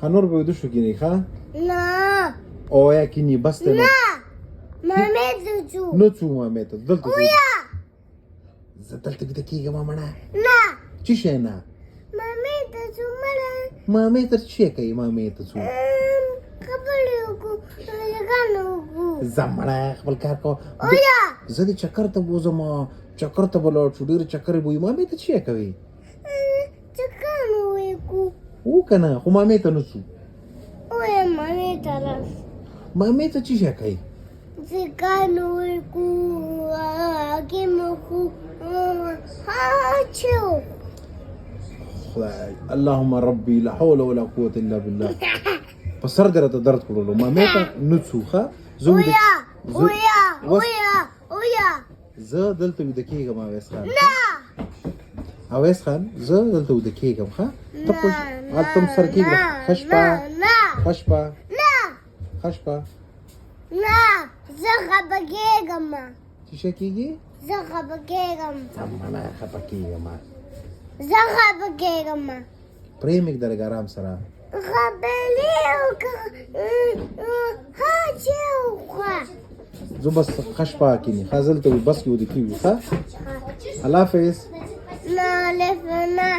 ښه، نور به ویده شو کینې. ښه. نه. او یا کینې، بس دی. نه، مامې ته ځو. نه څو مامې ته، دلته ځو. یا. زه دلته ویده کېږم مړه. نه. څه شی نه؟ مامې ته ځو مړه. مامې ته څه شی کوي؟ مامې ته ځو. خبرې وکړو، لګان وکړو. ځه مړه، خپل کار کوه. اویا. زه دې چکر ته بوځم، چکر ته به لاړ شو، ډېرې چکرې به وي. مامې ته څه شی کوي؟ چکان وکړو. و که نه، خو مامې ته نه ځو. اویا، مامې ته راځو. مامې ته څه شی کوي؟ ځکان وکړو، ګیم وکړو، ها چې. خدای، اللهم ربي، لا حول ولا قوة الا بالله، په سر دې راته درد کړلو. مامې ته نه ځو. ښه، زه ویده اویا. اویا. اویا، اویا. زه دلته ویده کېږم اویس خان. نه. اویس خان، زه دلته ویده کېږم. ښه، ته خوش هلته هم سر کېږده. ښه شپه. نه. ښه شپه. نه. ښه شپه. نه، زه خفه کېږم. څه شی کېږي؟ زه خفه کېږم. ځه مړه، خفه کېږم. زه خفه کېږم. پرې مې ږده لږ ارام سره. خبرې وکړه، ها چې وکړه. زه بس، ښه شپه کینې. ښه، زه دلته بس کې ویده کېږو. ښه، الله حافظ. نه، لف نه.